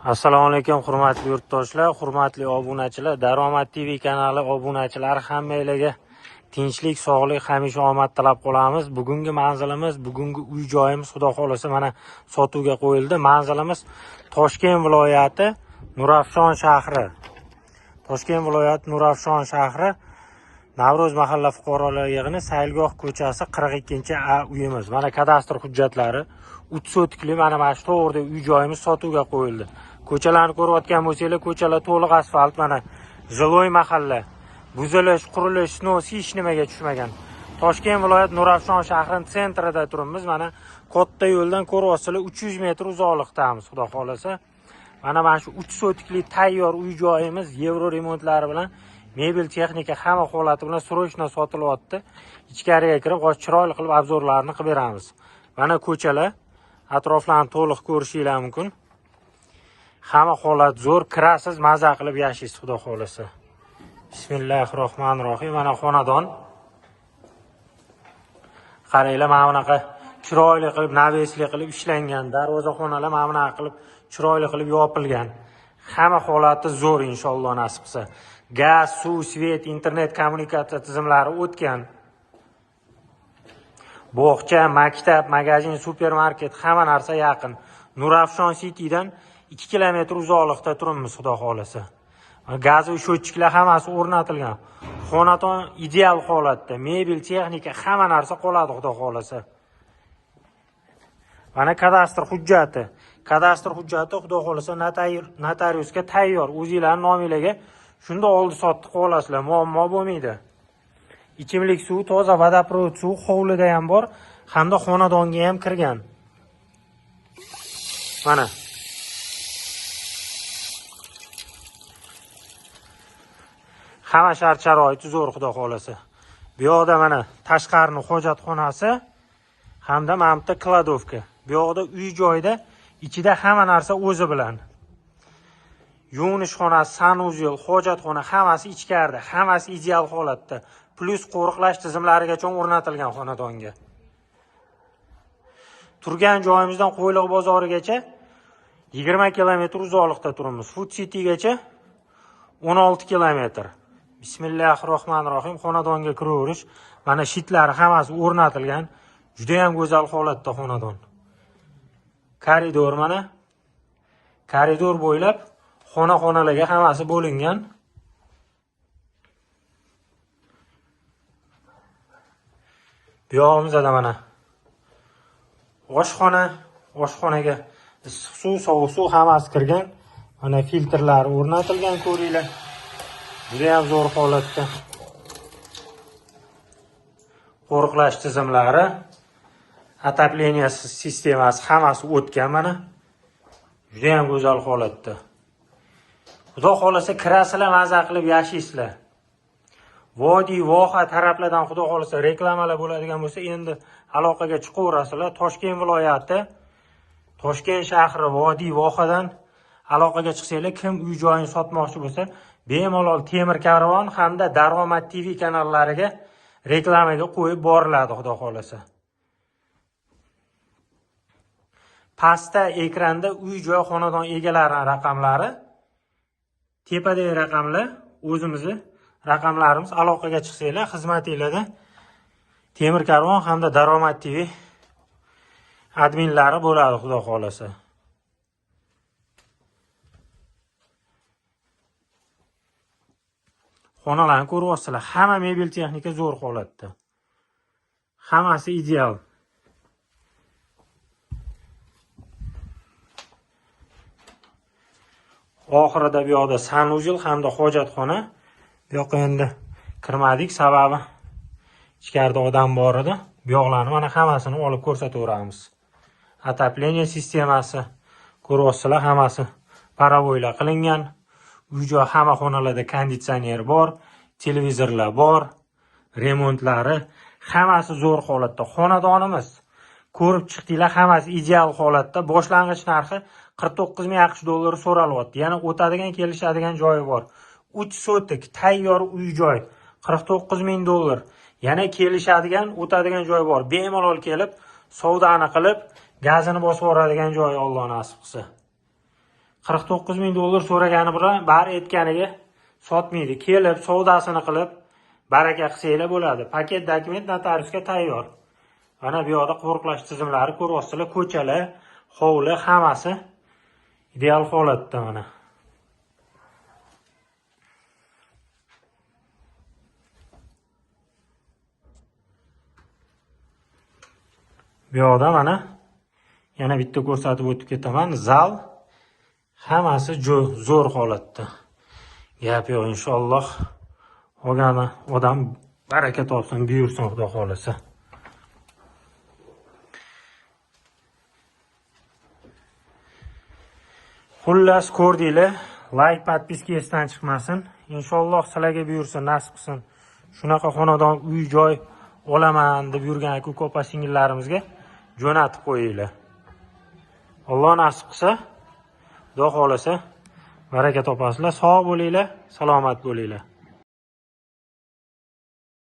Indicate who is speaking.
Speaker 1: Assalomu alaykum, hurmatli yurtdoshlar, hurmatli obunachilar, Daromad TV kanali obunachilari, hammanglarga tinchlik, sog'lik, hamisha omad tilab qolamiz. Bugungi manzilimiz, bugungi uy joyimiz Xudo xolasa mana sotuvga qo'yildi. Manzilimiz Toshkent viloyati Nurafshon shahri. Toshkent viloyati Nurafshon shahri Navro'z mahalla fuqarolar yig'ini Saylgoh ko'chasi 42-A uyimiz. Mana kadastr hujjatlari 3 sotikli mana shu to'g'rida uy joyimiz sotuvga qo'yildi. Ko'chalarni ko'rayotgan bo'lsanglar, ko'chalar to'liq asfalt, mana жилой mahalla. Buzilish, qurilish, snos hech nimaga tushmagan. Toshkent viloyat Nurafshon shahrining sentrida turibmiz. Mana katta yo'ldan ko'ryapsizlar, 300 metr uzoqlikdamiz, Xudo xolasa. Mana shu 3 sotikli tayyor uy joyimiz yevro remontlari bilan, mebel, texnika hamma holati bilan срочно sotilyapti. Ichkariga kirib, hozir chiroyli qilib obzorlarni qilib beramiz. Mana ko'chalar, atroflarni to'liq ko'rishinglar mumkin. Hamma holat zo'r, kirasiz, maza qilib yashaysiz, Xudo xolasa. Bismillahirrohmanirrohim. Mana xonadon. Qaranglar, mana bunaqa chiroyli qilib, navesli qilib ishlangan, darvozaxonalar mana bunaqa qilib chiroyli qilib yopilgan. Hamma holati zo'r, inshaalloh nasib qilsa. Gaz, suv, svet, internet kommunikatsiya tizimlari o'tgan. Bog'cha, maktab, magazin, supermarket, hamma narsa yaqin. Nurafshon Citydan 2 kilometr uzoqlikda turibmiz, Xudo xolasa. Gaz va счетчикlar hammasi o'rnatilgan. Xonadon ideal holatda, mebel, texnika, hamma narsa qoladi, Xudo xolasa. Mana kadastr hujjati. Kadastr hujjati Xudo xolasa notariusga tayyor. O'zinglarning nominglarga shunda oldi sotdi qilib olasizlar, muammo bo'lmaydi. Ichimlik suvi toza, водопровод suvi hovlida ham bor, hamda xonadonga ham kirgan. Mana hamma shart sharoiti zo'r, Xudo xolasa. Bu yoqda mana tashqarini hojatxonasi hamda mana bu yerda kladovka. Bu yoqda uy joyda ichida hamma narsa o'zi bilan. Yuvinish xonasi, sanuzel, hojatxona hammasi ichkarida, hammasi ideal holatda. Plus qo'riqlash tizimlarigacha o'rnatilgan xonadonga. Turgan joyimizdan Qo'yliq bozorigacha 20 kilometr uzoqlikda turibmiz. Food Citygacha 16 kilometr. Bismillahirrohmanirrohim. Xonadonga kiraverish. Mana shitlari hammasi o'rnatilgan. Juda ham go'zal holatda xonadon. Koridor mana. Koridor bo'ylab xona-xonalarga hammasi bo'lingan. Bu yog'imizda mana oshxona, oshxonaga issiq suv, sovuq suv hammasi kirgan. Mana filtrlari o'rnatilgan, ko'ringlar. Juda ham zo'r holatda. Qo'riqlash tizimlari, отопление sistemasi hammasi o'tgan mana. Juda ham go'zal holatda. Xudo xolasa kirasizlar, maza qilib yashaysizlar. Vodiy, voha taraflardan Xudo xolasa reklamalar bo'ladigan bo'lsa, endi aloqaga chiqaverasizlar. Toshkent viloyati, Toshkent shahri, Vodiy, vohadan aloqaga chiqsanglar, kim uy joyini sotmoqchi bo'lsa, bemalol Temir Karvon hamda Daromad TV kanallariga reklamaga qo'yib boriladi, Xudo xolasa. Pastda ekranda uy joy xonadon egalarining raqamlari, tepadagi raqamlar o'zimizni raqamlarimiz. Aloqaga chiqsanglar, xizmatinglarda Temir Karvon hamda Daromad TV adminlari bo'ladi, Xudo xolasa. Xonalarni ko'ryapsizlar, hamma mebel texnika zo'r holatda. Hammasi ideal. Oxirida bu yoqda sanuzel hamda hojatxona. Bu yoqqa endi kirmadik, sababi ichkarida odam bor edi. Bu yoqlarni mana hammasini olib ko'rsataveramiz. Отопление sistemasi ko'ryapsizlar, hammasi paravoylar qilingan. Uy joy hamma xonalarda konditsioner bor, televizorlar bor, remontlari hammasi zo'r holatda. Xonadonimiz ko'rib chiqdinglar, hammasi ideal holatda. Boshlang'ich narxi 49 ming AQSh dollari so'ralyapti. Yana o'tadigan, kelishadigan joyi bor. 3 sotik tayyor uy joy 49 ming dollar. Yana kelishadigan, o'tadigan joyi bor. Bemalol kelib savdoni qilib, gazini bosib yuboradigan joyi, Alloh nasib qilsa. 49 ming dollar so'ragani bilan bari aytganiga sotmaydi. Kelib savdosini qilib baraka qilsanglar bo'ladi. Paket dokument notariusga tayyor. Mana bu yoqda qo'riqlash tizimlari ko'ryapsizlar, ko'chalar, hovli hammasi ideal holatda mana. Bu yoqda mana yana bitta ko'rsatib o'tib ketaman. Zal hammasi zo'r holatda. Gap yo'q, inshaalloh olgani odam baraka topsin, buyursin Xudo xolasa. Xullas ko'rdinglar, like, podpiska esdan chiqmasin. Inshaalloh sizlarga buyursin, nasib qilsin. Shunaqa xonadon, uy, joy olaman deb yurgan aka opa singillarimizga jo'natib qo'yinglar. Alloh nasib qilsa, Xudo xolasa baraka topasizlar. Sog' bo'linglar, salomat bo'linglar.